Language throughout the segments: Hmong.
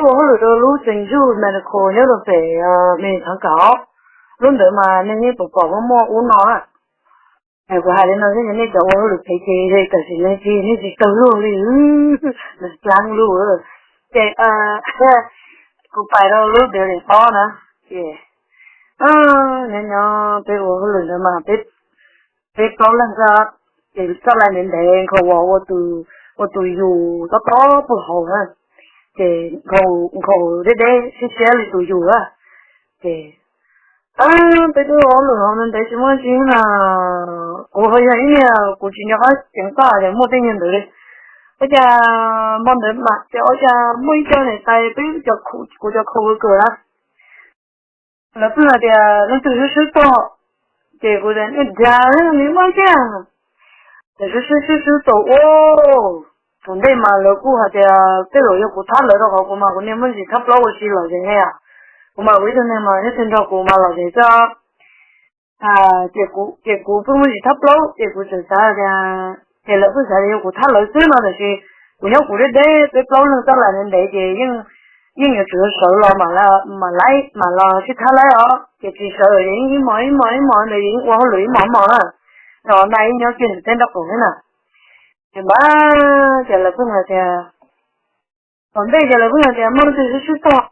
ua hauj lwm rau lub St. Jude Medical nyob rau pem Mes Xeev Khaum. Lub ntawd mas nej yeej pom pom muaj muaj ub no na. Kuv hais li no xwb, nej cov ua hauj lwm phem ces tam sim no ces nej tsis tau luag li, nws dlaab luj. Ces kuv pais rau lub building ob na, ces nyob nyob peb ua hauj lwm ntawd mas peb plaub leeg xwb, ces txoj line ntev ntev nkhaus ua tus yus tob tob puag hauv na, ces nkhaus deb deb siab siab li tus yus a. Ces peb twb ua hauj lwm hauv ntev ntev tsis muaj tsi na, kuv ho yog ib niag kuv tsis nco qab ceev faj ces muaj tej nyuag ntawd li. Ua cas hmo ntawd mam ces ua cas muaj ib co niam tais peb, kuv cov coworker na, lawv pheej hais tias leej twg swb swb tog, ces kuv tias niag dag li muaj tiag. Ces swb swb swb swb tau ua, thaum ntej mas lawv kuj hais tias tej zaum yog kuv thab lawv rau qhov kuv mas kuv niaj muaj ntsis thab plaub ua si los zem ne, kuv mas ua ib tug neeg mas nyob twg nrog kuv mas los zem xwb. Ces kuv pheej muaj ntsis thab plaub ces kuv txawm xav tias, ces lawv kuj xav tias yog kuv thab lawv xwb no, tab sis kuv nyob kuv deb deb, peb plaub leeg txoj line ntev ntev ces yeej yuav tsum sawv los mam laib mam los sib thab laib os, ces tsis sawv ces yeej ib hmos ib hmos ib hmos ntawd yeej ua hauj lwm ib hmos ib hmos na, los nai ib nyob kiag ntawm tej nraub qaum thiab na. Ces npab ces lawv pheej hais tias, tom ntej ces lawv pheej hais tias muaj leej twg swb swb tog,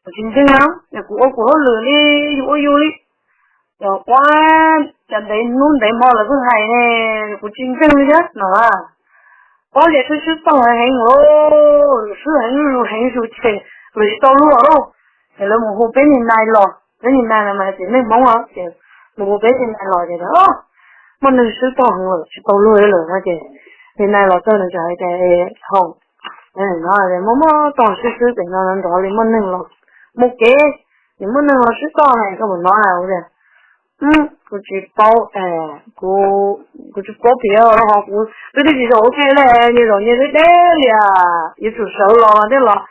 kuv tsis ntseeg na, ces kuv ua kuv hauj lwm li yus ua yus li. Ces ua cas ntev hnub ntev hmo lawv pheej hais ne, kuv tsis ntseeg li thiab no. Ua cas swb swb tog heev los, swb heev zus heev zus ces lawv tsis tau luag lauj. Ces lawv mus hu peb niag nai los, peb niag nai no mas hais tias neeg Hmoob os, ces mus hu peb niag nai los ces tias muaj neeg swb tog heev lawm tsis tau luag li lawm no ces niag nai los txog nws txawm hais tias, haus, no muaj muaj tog swb swb pem no nrov li muaj neeg los muaj kev, ces muaj neeg los swb tog na koj puas hnov na. Kuv tias kuv tsis paub, kuv tsis paub piav rau qhov kuv twb tsis zaum ua ke li, nyias zaum nyias deb deb li, yuav tsum sawv los thiab los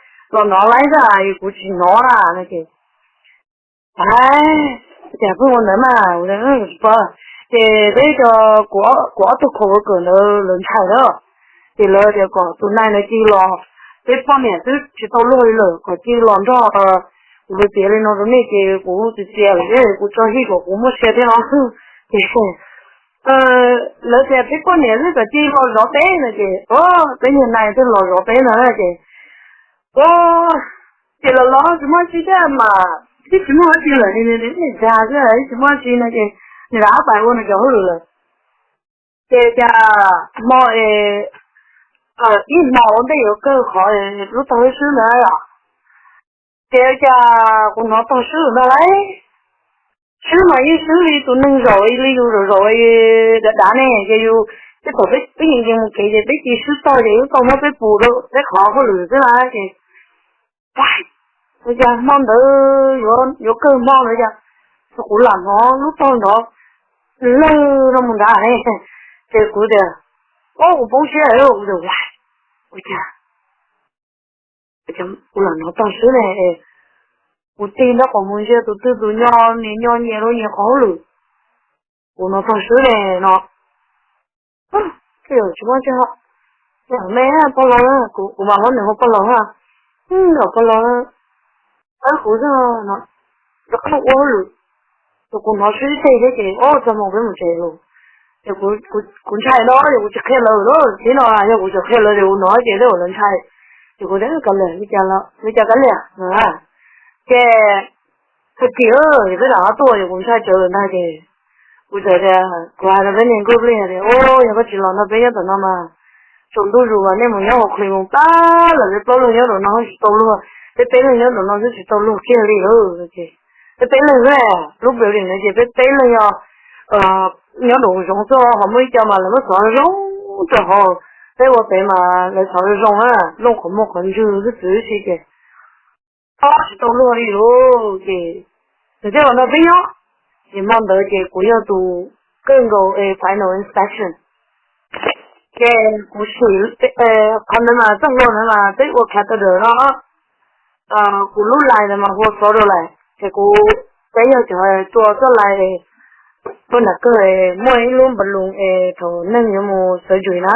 hnov laib xwb, kuv tsis hnov na no ces, cas pheej ua ntawd mas, tsis paub. Ces peb cov, kuv ob tug coworker ntawd lawv ntshai lawm, ces lawv tias kom tus nai ntawd cia li los, peb poj niam twb tsis tau luag li lawm kom cia li los nrog kuv piav li no rau nej ces kuv txias txias lawm thiab kuv tso hij kom kuv muaj sia thiab no. Ces lawv tias peb poj niam twb kom cia li los zov peb no ces peb niag nai twb los zov peb no ces, ces los los tsis muaj tsi thiab mas, twb tsis muaj dab tsi lawm, niag dag xwb tsis muaj tsi no ces nws rov qab pais ua nws cov hauj lwm lawm. Ces cas hmo, ib hmo ua ntej yuav kawg qhov lub tog swb ntawd yom, ces cas kuv hnov tog swb no lauj. Swb mas yeej swb li tus neeg zaum li yus zaum zaum dav dav ne, ces yus tej thaum peb yeej yeej mus kev ces peb cia swb tog ces lub tog muab peb pus rau peb qhov hauj lwm xwb na ces, ua cas hmo ntawd yuav kawg hmo ntawd cas kuv lam hnov lub tog nrov lawg no mus nrad ne, ces kuv tias, o kuv poob siab, kuv tias, ua cas kuv lam hnov tog swb ne, kuv tig nraub qaum mus ntsia tus twg tus nyo, nyias nyo nyias rau nyias qhov hauj lwm, kuv hnov tog swb ne no. Tsis muaj tsi, me pog laus, kuv mas muab nws hu pog laus na, pog laus, pab kuv xwb no, rov qab ua hauj lwm, ces kuv hnov swb teg thiab ces ob txog moo peb mus tsev lawm. Ces kuv ntshai no ces kuv tsis qhia lawv lawm, tib no yog kuv tseem qhia lawv ces kuv hnov ces tej zaum lawv ntshai. Ces kuv tias, kav liam, li cas kav liam no. Ces tag kis ces peb lam qab tuaj ces kuv ntshai tsawv lawm ntag ces kuv txawm tias, kuv hais rau peb niag nkauj plig tias, o, yog koj tsis los nrog peb nyob tom no mas, tsaus ntuj zus mas nej mus nyob hauv qhlis mus plab lawm, peb plaub leeg nyob tom no tsis tau luag, peb peb leeg nyob tom no xwb tsis tau luag kiag li. Ces peb peb leeg xwb, lub building no ces peb peb leeg yog nyob rau hauv zoov xwb, ho muaj ib co mas lawv muab xov zoo rau hauv, peb ua pem mas lawv xov zoo zoo na, looj qhov muag qhov ntswg xwb xwb si ces tsis tau luag li lauj. Ces nws thiaj los nrog peb nyob. Ces hmo ntawd ces kuv yog tus kawg nkaus final inspection. Ces kuv sim, qhov ntawd mas txoj hlua ntawd mas peb ua catheter no, kuv lub lais ntawd mas hu Sutherland, ces kuv, peb yog cov tua txoj lais, tua nram kawg, muaj ib lub balloon es thaum neeg yuav mus surgery na,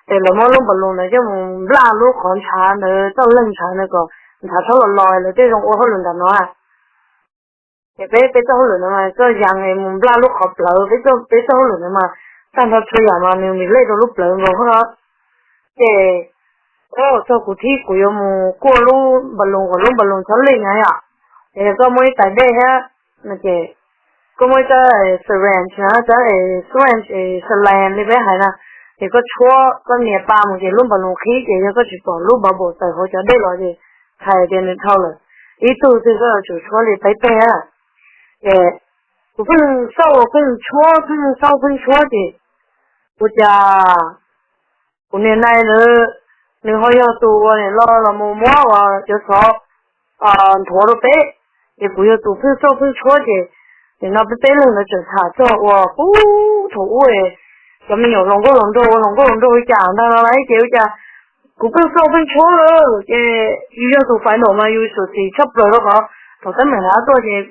ces lawv muab lub balloon ntawd coj mus nplaj lub qhov ntshav ntawd, txoj leeg ntshav ntawd kom nthav tshab los los lawv tej zoo ua hauj lwm ntawm no. Ces peb peb txoj hauj lwm no mas txoj yas mus nplaj lub qhov plawv, peb txoj hauj lwm no mas tag nrho txhua yam mas nws vim lej rau lub plawv nkaus hos. Ces txog kuv thib kuv yuav mus kuaj lub npas loos kom lub npas loos txhob lej na yom. Ces koj muaj ib tais dej thiab no ces koj muaj ib tab syringe na, tab syringe, saline li peb hais na, ces koj tshuab koj nias pa mus ces lub npas loos qhib ces yog koj tsis pom lub bubble tawm hauv cov dej los ces txhais tias nws dhau lawm. Ib tug twg koj yuav tsum tshuab li peb teg. Ces kuv pheej xauj pheej tshuab pheej xauj pheej tshuab ces ua cas kuv niag nais ntawd nws ho yog tus uas nim no los mus muab uas cov xov nthuav rau peb. Ces kuv yog tus pheej xauj pheej tshuab ces nim no peb peb leeg ntawd tseem tham txog uas puag thaum ub cov me nyuam hluas nkauj hluas nraug ua hluas nkauj hluas nraug li cas ntag no lauj. Ces ua cas kuv pheej xauj pheej tshuab lawm ces yus yog tus final mas yus xyuam xim tshaj plaws rau qhov thaum teeb meem ntawd tuaj ces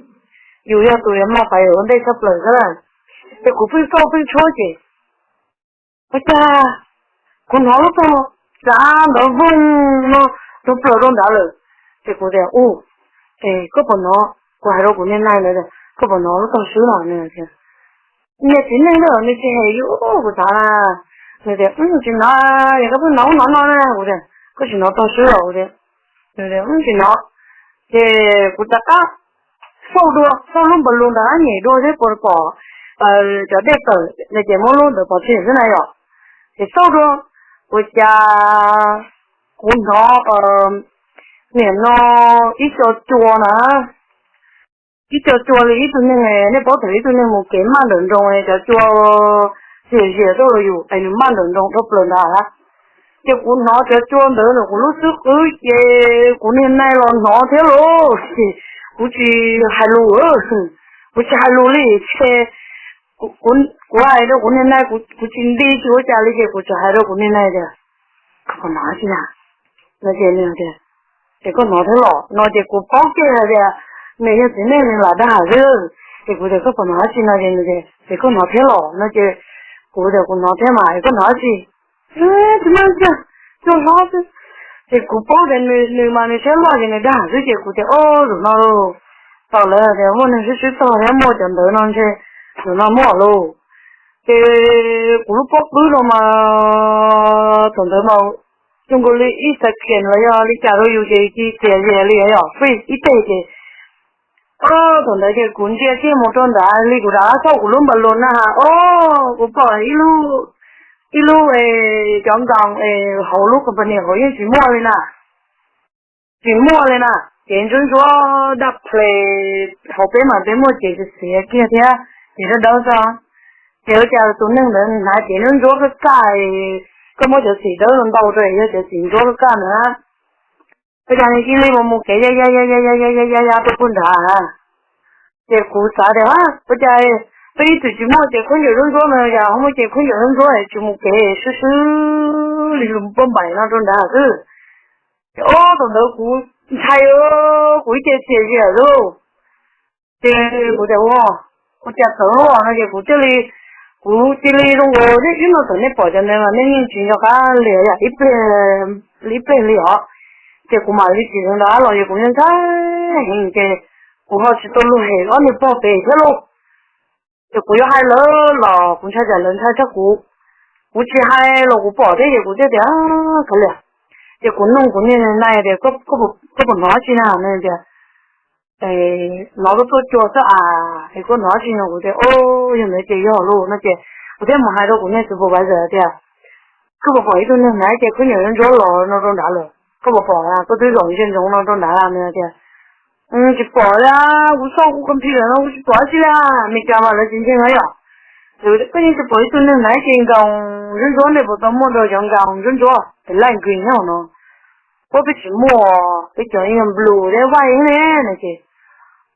yus yog tus maj fais ua ntej tshaj plaws xwb. Ces kuv pheej xauj pheej tshuab ces ua cas kuv hnov lub tog tsav ntawd voog no rau plaws rau nrad lawm. Ces kuv tias, u, es koj puas hnov, kuv hais rau kuv niag nais ntawd tias koj puas hnov lub tog swb no? Nws tias, niag txiv neej na nws tsis hem yus, kuv xav na. Nws tias, tsis hnov, yog koj pheej hnov hnov no na. Kuv tias, koj tsis hnov tog swb los? Kuv tias, tsis hnov. Ces kuv rov qab xauj dua, xauj lub npas loos ntawd nyem dua seb puas pom cov dej tawm no ces muab lub ntawd pov tseg xwb na yom. Ces xauj dua, ua cas kuv hnov nim no ib co cua na, ib co cua li ib tug neeg, nej paub thaum ib tug neeg mus kev maj nrawm nroos cov cua ziam ziam tuaj rau yus es nws maj nrawm nroos dhau plaws ntawd. Ces kuv hnov cov cua ntawd ntawm kuv lub xub qwb ces kuv niag nais los hnov thiab lauj. Ces kuv tsis hais lus, kuv tsis hais lus li ces kuv hais rau kuv niag nais, kuv tsis nti tsis ua cas li ces kuv tsuas hais rau kuv niag nais tias, koj puas hnov tsi na? No ces nws tias, es koj hnov thiab los? No ces kuv paub kiag hais tias nws yog txiv neej nws lam dag xwb. Ces kuv tias, koj puas hnov dab tsi no? Ces nws tias, es koj hnov thiab los? No ces kuv tias, kuv hnov thiab mas, es koj hnov dab tsi? Tsis muaj dab tsi, cua hlob xwb. Ces kuv paub tias nws mas nws siab loj ces nws dag xwb ces kuv tias, o, zaum no los tau lawm tias muaj neeg swb swb tog thiab muaj cov ntawd no ntshe zaum no muaj lauj. Ces kuv lub pob qwb no mas thaum ntawd mas zoo nkaus li ib second los yog li cas rau yus ces ci txias zias li yom, freeze ib teg ces thaum ntawd ces kuv ntsia kiag mus rau nrad li kuv rov qab xauj kuv lub npas loos na has, o, kuv pom ib lub, ib lub cov nkoos hauv lub company hauv yeej tsis muaj li na. Tsis muaj li na, cev ntsuab ntsuab daj ple, hauv peb mas peb muaj cev xiav xiav kiag thiab, cev dawb dawb xwb. Ces ua cas tus neeg ntawd hnav cev ntsuab ntsuab kaj kaj, koj muab cov xim dawb ntau rau yog cov xim ntsuab kaj kaj na. Ua cas nws cia li mus mus kev ya ya ya ya ya ya ya ya ya rau puag nrad. Ces kuv xav tias, ua cas peb ib txwm tsis muaj cev khaub ncaws ntsuab ntsuab no, cas ho muaj cev khaub ncaws ntsuab ntsuab es tsis mus kev swb swb li lus poj npaim no rau nrad xwb. Ces o, thaum ntawd kuv ntshai, kuv ib ce txias zias xwb. Ces kuv tias, ua, ua cas txawv luaj no ces kuv thiaj li, kuv cia li zoo nkaus, ib no thaum nej pom cov ntawd mas nej yeej tsis nco qab li yom, ib pliag, ib pliag li os. Ces kuv mam li tsis zoo nrad los ces kuv ntshai heev ces kuv ho tsis tau luag hem ob niag pog pem thiab lauj. Ces kuv yuav hais lawv los kuv ntshai tsam lawv ntshai tshaj kuv. Kuv tsis hais los kuv pom thiab ces kuv thiaj tias, kav liam. Ces kuv nug kuv niag nais tias, koj puas hnov dab tsi na? Nws tias, hnov tuaj tuaj cua xwb as, es koj hnov dab tsi no? Kuv tias, o, yog ntawd ces yog lauj no ces kuv thiaj mus hais rau kuv niag supervisor tias, koj puas pom ib tug neeg hnav cev khaub ncaws ntsuab los no rau nrad lawm? Koj puas pom, koj twb zaum ntsia ntsoov no rau nrad? Nws tias, tsis pom li, kuv xauj kuv computer no kuv tsis pom dab tsi li, Meskas mas lawv tsis ntseeg na yom. Koj yeej tsis pom ib tug neeg hnav cev nkoos ntsuab ntsuab, nej puas tau muaj rau cov nkoos ntsuab ntsuab es lime green no? Ua peb tsis muaj, peb cov yeej blue thiab white ne no ces,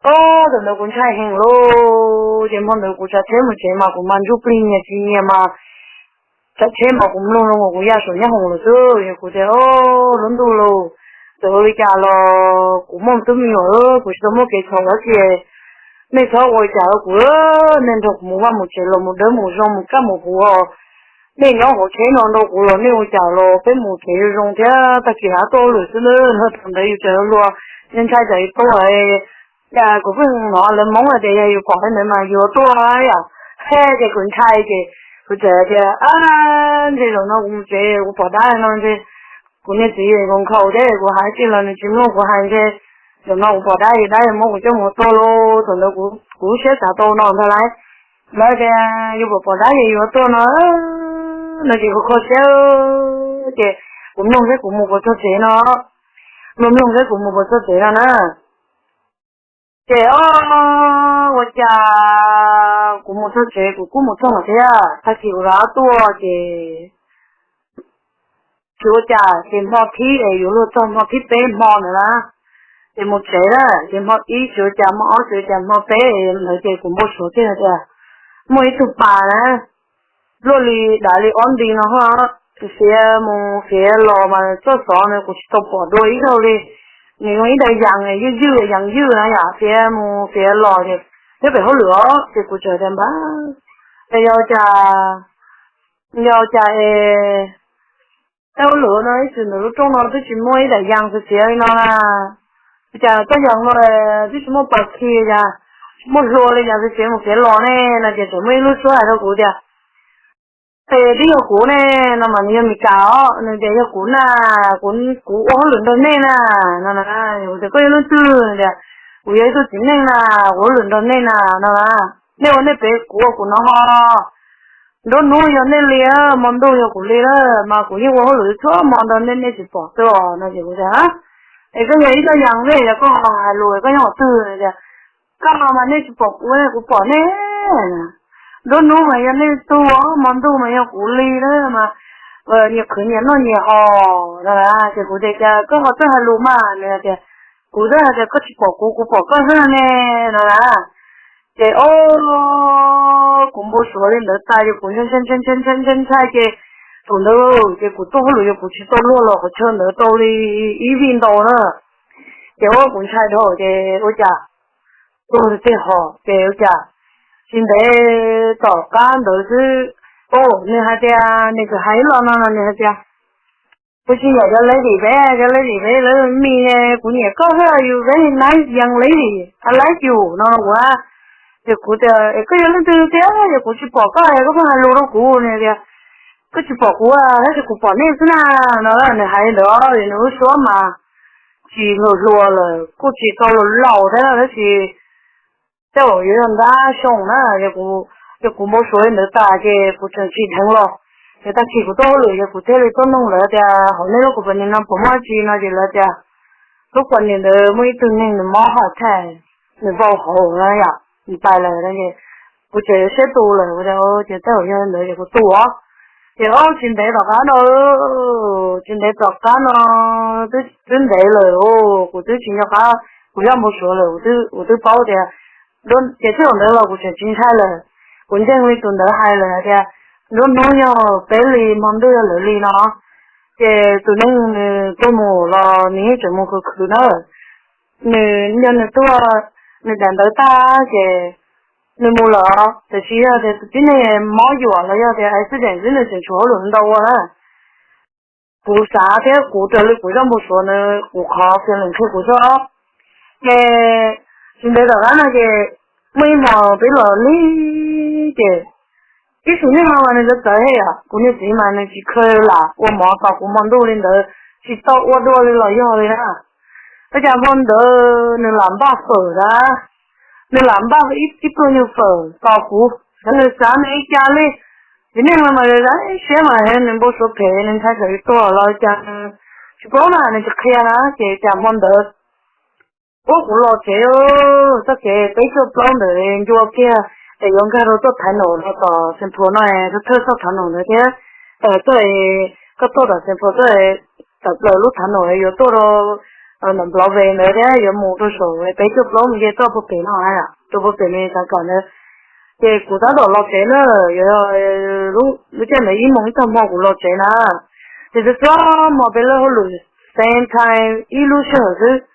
o, thaum ntawd kuv ntshai heev lauj. Ces hmo ntawd kuv tsav tsheb mus tsev mas kuv mas ntsuj plig nyias tsis nyias mas tsav tsheb mas kuv mloog zoo nkaus kuv ya saum nyab hoom lawm xwb. Yog kuv tias, o, lub ntuj lauj, txawm ua li cas los kuv muaj tus me nyuam, kuv tsis tau muaj kev txhaum dab tsi, nej txhob ua li cas rau kuv, nej nrog kuv mus vaj mus tsev los mus dawb mus zoo mus kaj mus huv os. Nej nyob hauv tsheb no nrog kuv los nej ua cas los peb mus tsev zoo zoo thiab, tag kis rov tuaj lwm xwb na. Thaum ntawd yus tseem luag, ntshai tsam yus tuag. Kuv pheej hnov lawv Hmoob hais tias yog yus pom li ntawd mas yus yuav tuag yom. Ces kuv ntshai ces kuv txawm tias, ntshe zaum no kuv mus tsev kuv pom dab no ntshe kuv niag txiv nkhaus nkhaus thiab kuv hais tsis los nws tsis mloog kuv hais ntshe zaum no kuv pom dab es dab yuav muab kuv coj mus tua lauj. Thaum ntawd kuv lub siab xav tau no ntag lauj. Lawv tias yus pom pom dab es yuav tuag no, no ces kuv kho siab ces kuv mloog thiab kuv mus puas txog tsev no. Mloog mloog thiab kuv mus puas txog tsev no na. Ces o, ua cas kuv mus txog tsev kuv kuj mus txog lawm thiab, tag kis kuv rov tuaj ces tsis ua cas ces hmo thib es yuav luag txog hmo thib peb hmo ntawd na, ces mus tsev na, ces hmo ib tsis ua cas, hmo ob tsis ua cas, hmo peb ntawd ces kuv npau suav kiag tias muaj ib tug pas na, luaj li dav li ob nti no ho, fiav mus fiav los mas txoj xov no kuv tsis tau pom dua ib zaug li. Nws zoo ib daim yas ywj ywj yas ywj na yom, fiav mus fiav los ces nyob pem hauj lwm os, ces kuv txawm tias npab, es yog cas, yog cas es tej hauj lwm no ib txwm ntawm lub rooj no twb tsis muaj ib daim yas xiav xiav li no na, cas txoj yas no twb tsis muaj pas khi cas, tsis muaj hlua li cas, fiav mus fiav los ne, no ces txawm muaj ib lub suab hais rau kuv tias, es twb yog kuv ne, no mas nws yog Meskas os, nws tias yog kuv na, kuv, kuv ua hauj lwm nrog nej na, no na. Kuv tias koj yog leej twg? Nws tias kuv yog ib tug txiv neej na, kuv ua hauj lwm nrog nej na, no na. Nej ua nej pem, kuv ua kuv no ho. Nruab hnub yog nej li, hmo ntuj yog kuv li lawm mas kuv yeej ua hauj lwm txhua hmo nrog nej, nej tsis pom xwb os, no ces kuv tias, es koj yog ib txoj yas thiab yog koj hais lus koj nyob qhov twg? Tias koj no mas nej tsis pom kuv, kuv pom nej. Nruab hnub mas yog nej tug, hmo ntuj mas yog kuv li lawm mas nyias khwv nyias noj nyias haus no na. Ces kuv tias cas koj ho txawj hais lus mas, nws tias kuv twb hais tias koj tsis pom kuv, kuv pom koj xwb ne, no na. Ces o, kuv npau suav li ntawd tas ces kuv ntshai ntshai ntshai ntshai ntshai ntshai ces thaum ntawd ces kuv tuaj hauj lwm yog kuv tsis tau luag los qhov chaw ntawd tau li ib vij ntau na. Ces ua kuv ntshai dhau ces ua cas tuag tiag hos ces ua cas tsis ntev tom qab ntawd xwb, o, nws hais tias, nws txawm hais ib los no no nws hais tias, kuv tsis nyiam cov lady peb, cov lady peb lawv me, kuv nyiam koj xwb, you very nice young lady, I like you, no no kuv, ces kuv tias es koj yog leej twg tiag, yog kuv tsis pom koj es koj pheej hais lus rau kuv, nws tias koj tsis pom kuv tab sis kuv pom nej xwb na, no nws hais li ntawd nws lub suab mas tsis hluas hluas lawm kuj tsis tau laus laus thiab tab sis tej zaum yuav yog ntab xyoo na, ces kuv npau suav li ntawd tas ces kuv tseem tsis dheev los. Ces tag kis kuv tuaj hauj lwm ces kuv thiaj li tuaj nug lawv tias hauv nej lub company no puas muaj dab tsi no ces lawv tias lub company ntawd muaj ib tug neeg nws mob heart attack, nws vau hauv na yom, nws pais lawm no ces kuv tseem yuav siab tu lawm, kuv tias ces tej zaum yog li ntawd ces kuv tu os. Ces o, tsis ntev tom qab no, tsis ntev tom qab no, twb ntev lawm os, kuv twb tsis nco qab, kuv zaj npau suav lawm, kuv twb paub tias, ces txij thaum ntawd los kuv tseem tsis ntshai lawm. Kuv ntseeg li tus ntawd hais lawm hais tias nruab hnub yog peb li, hmo ntuj yog lawv li no. Ces tus neeg nws tuag mus los nws yeej tseem mus khwv khwv na. Nws yog nws tuag, nws daim ntawv tag ces nws mus lawm, tiam sis yog tias tus tib neeg mob yuam los yog tias accident xwb nws tseem tshuav hauj lwm ntau ua na. Kuv xav thiab kuv raws li kuv zaj npau suav ntawd, kuv qhov feeling qhia kuv xwb. Ces tsis ntev tom qab no ces muaj ib hmo peb los lig ces ib sim neej no mas nws txawv txawv thiab yom, kuv niag txiv mas nws tsis kheev lam ua mov tos kuv hmo ntuj li ntawd, tsis tau ua dua li los yog li na. Ua cas hmo ntawd nws lam npaj fawm na, nws lam npaj ib pluag nyuag fawm tos kuv, nws xav nws ua cas li. Txiv neej no mas zam siab mas nws npau suav phem, nws ntshai tsam yuav tuag los cas tsis paub na, nws tsis qhia na. Ces cas hmo ntawd ua kuv los tsev, txoj kev peb cuaj plaub ntawd ncua kiag, es yuav nkag rau txoj thaiv naum no tom Xeem Phuam no, thawj thawj txoj thaiv naum ntawd thiab. Txoj koj tuaj tom Xeem Phuam txoj tawm plaws lub thaiv naum yuav tuaj rau ntawm Nplog Ve ntawd thiab yuav mus rau saum peb cuaj plaub mus nce txoj puag pem no, rau puag pem me xav kom ntawd. Ces kuv tab tom los tsev na, lub caij ntawd ib moos ib tag hmo kuv los tsev na. Ces txhua txhua hmo peb lawb hauj lwm same time ib lub sij hawm xwb.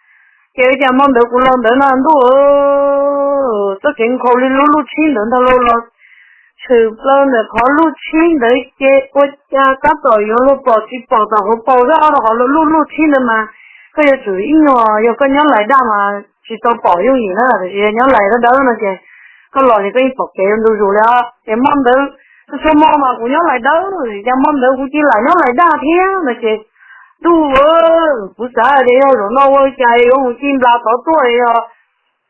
Ces ua cas hmo ntawd kuv los ntawd no ntuj, txoj kev nkhaus li lub luj tshib ntawd ntag lauj los, tshwm plaws ntawm qhov luj tshib ntawd ces ua cas tab tom yuav luag pom tsis pom tom hauv paus zaj ob rau qhov luj luj tshib ntawd mas koj yuav tsum ib nyuag yog koj nyob lais daj mas tsis tau pom yooj yim na, tiam sis yog nyob lais dawb dawb no ces koj los ces koj yeej pom kev ntu zus li os. Ces hmo ntawd txhua hmo mas kuv nyob lais dawb, cas hmo ntawd kuv cia li lam nyob lais daj thiab no ces ntuj, kuv xav tias yog zaum no ua cas yuav mus ci nplas tod tuaj yog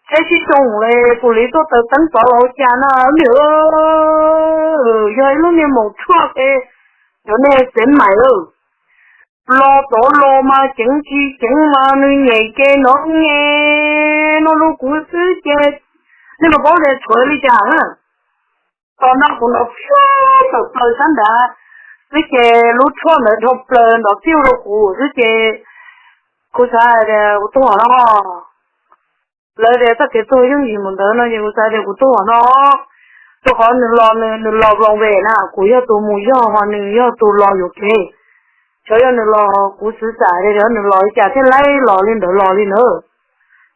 tsheb sib tsoo li, pus li tuaj taws teeb tod los ua cas na, yog ib lub niag maum tshuaj es cov niag xev maim lawm. Los tod los mas ceev tsis ceev mas nws nyem ces nov nge, no lub kuv xwb ces nej puas paub tias tshuav li cas na. Tos no kuv nrov phiab tawm plaws sab nrad xwb ces lub tshuaj ntawd dhau plaws nrov phiab rau kuv xwb ces kuv xav hais tias kuv tuag no. Lawv tias txoj kev tuag yooj yim mus ntawd no ces kuv xav tias kuv tuag no, rau qhov nws los, nws los vloog ve na, kuv yog tus mus yog ho nws yog tus los yuam kev. Xyov yog nws los, kuv xav tias xyov nws los li cas thiaj laib los li ntawd los li ntawd.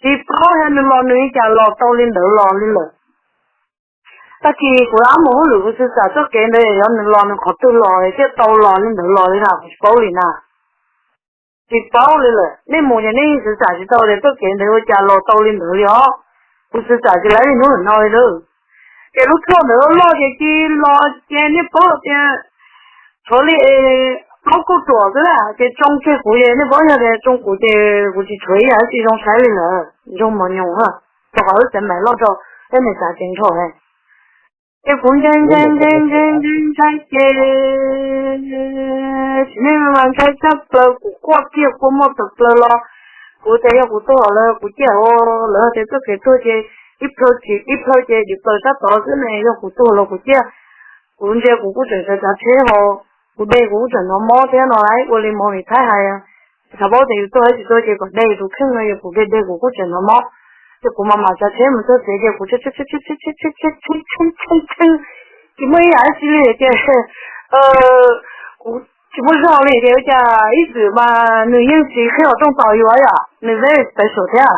Tsis paub yog nws los nws li cas los tau li ntawd los li lawm. Tag kis kuv rov mus hauj lwm kuv xav tias txoj kev ntawd yog nws los nws qhov twg los thiaj tau los li ntawd los li na, kuv tsis paub li na. Tsis paub li lawm, nej mus ces nej xav tias tsis tau tias txoj kev ntawd ua cas los tau li ntawd li os. Kuv xav tias tsis laib li hnub no li lawm. Ces lub tshuaj ntawd loj ces cia li los ces nej paub tias tshuav li plaub kauj ruam xwb na, ces tsoo kiag kuv ces nej paub yog tias tsoo kuv ces kuv tsis tshuav ib yam dab tsi zoo saib li lawm, zoo mos nyoos na, rau qhov wb xev maim loj rau, peb me xav ceev dhau. Ces kuv ntshai ntshai ntshai ntshai ntshai ntshai ces tsis nej mas ntshai tshaj plaws, kuv quaj kiag kua muag tawm plaws los. Kuv tias yog kuv tuag lawm kuv ciaj, lawv tias txoj kev tuag ces ib plhaw tsis ib plhaw ces dim plaws sab tod xwb ne, yog kuv tuag los kuv ciaj. Kuv ntsia kuv kuj tseem sawv tsav tsheb ho, kuv de kuv kuj tseem hnov mob thiab no lauj, ua li Moo Lis Thaib hais, tsis paub tias yus tuag tsis tuag ces kom de tus kheej no, yog kuv de de kuv kuj tseem hnov mob. Ces kuv mam mam tsav tsheb mus txog tsev ces kuv tshee tshee tshee tshee tshee tshee tshee tshee tshee, tsis muaj ib yam dab tsi li ces kuv tsis muaj zog li ces ua cas ib txwm mas nws yeej tsis qhib qhov rooj tos yus yom, nws very special thiab.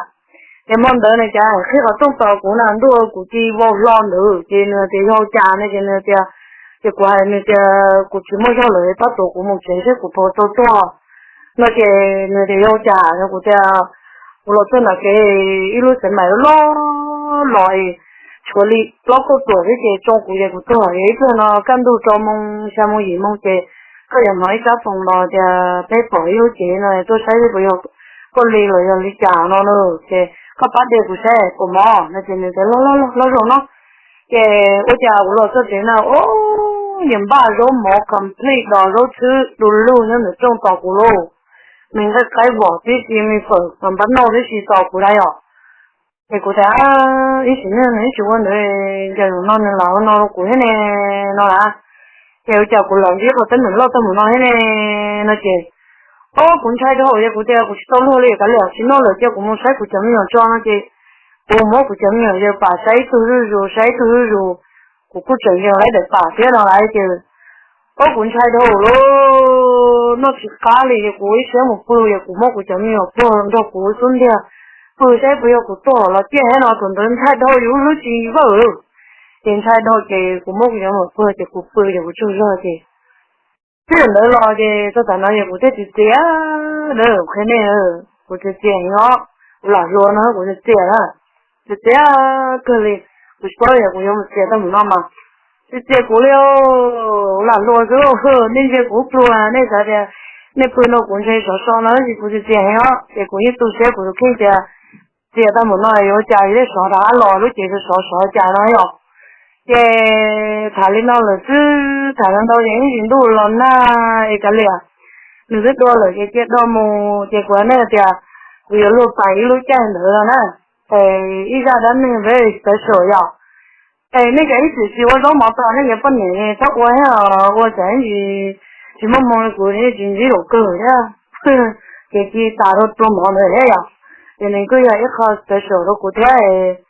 Ces hmo ntawd nws cas qhib qhov rooj tos kuv na, ntuj, kuv cia li vau hlo ntawd ces nws tias yog cas no ces nws tias, ces kuv hais nws tias kuv tsis muaj zog lawm, pab tuav kuv mus tsev seb kuv puas tau tuag no ces nws tias yog cas no, kuv tias kuv los txog nram kev ib lub xev maim loj los es tshuav li plaub kauj ruam xwb ces tsoo kuv ces kuv tuag. Yog ib pliag no kaj ntug rau moo xya moo yim moo ces koj yuav hnov ib tsab foos los tias peb pom ib lub cev no tuaj saib puas yog koj li los yog li cas no na, ces koj pab de kuv saib puas mob no ces nws tias los los los los zaum no. Ces ua cas kuv los txog tsev na, o, nyias npaj zaub mov complete los zaub txhwb du lug nyob ntawm rooj tos kuv lauj. Me nqaij qaib vom tib si, me fawm npab noj tib si tos kuv na yom. Ces kuv tias ib sim neej nws ib tsis ua ntawd, cas zaum no nws lam ua no rau kuv thiab ne no lauj. Ces ua cas kuv los ntsib qhov teeb meem loj tag mus no thiab ne no ces, o, kuv ntshai dhau ces kuv tias kuv tsis tau luag li, kav liam tsis noj lawm, cia kuv mus saib kuv cov me nyuam tso no ces kuv muab kuv cov me nyuam yaws pam saib ib tug zuj zus saib ib tug zuj zus, kuv kuj tseem yaws laib daim pam thiab no lauj ces, o, kuv ntshai dhau lawm, noj tsis qab li ces kuv ib siab mus pw ces kuv muab kuv cov me nyuam puag nrog kuv xub ntiag pw saib puas yog kuv tuag los ciaj thiab no, thaum ntawd ntshai dhau yus lub tsis vawj lawm. Ces ntshai dhau ces kuv muab kuv cov me nyuam puag ces kuv pw ces kuv tsaug zog ces txij ntawd los ces txog tav no ces kuv thiaj txias txias, qhia nej, kuv txias txias heev os, kuv lam hluas no kuv txias txias na, txias txias kawg li, kuv tsis paub yog kuv yuav mus txias tau mus no mas txias txias kuv li, lam hluas xwb, nej ntsia kuv pluag nej xav tias nej pw no kuv ntshai sov so no tab sis kuv txias txias heev os, ces kuv yeej tu siab kuv tus kheej tias txias tau mus no yuav ua cas thiaj sov rov qab los lub cev sov sov cas no yom. Ces tham li no lawm xwb, tham ntau ntau ces ib ntsis ntuj los nag es kav liam, nws twb dua lawm ces cia do mus, ces kuv hais nej tias kuv yuav luag pais ib lub caij ntawd no na. Es ib zaj dab neeg very special yom. Es nej cov ib txwm tsis ua zaub mov tos nej cov poj niam txhob ua thiab, ua tsam ib ntsis tsis muaj hmoo li kuv tsis ntsib laus kawg thiab. Ces cia tas rau tua mov ntawd thiab yom. Ces nws kuj yog ib qho special rau kuv thiab.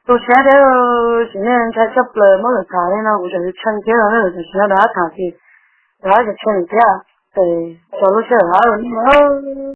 Tu siab thiab, sim neej ntshai tshaj plaws muab lawm tham li no kuv tseem tshee thiab no, tam sim no rov qab tham ces rov qab tseem tshee thiab. Txog lub sij hawm no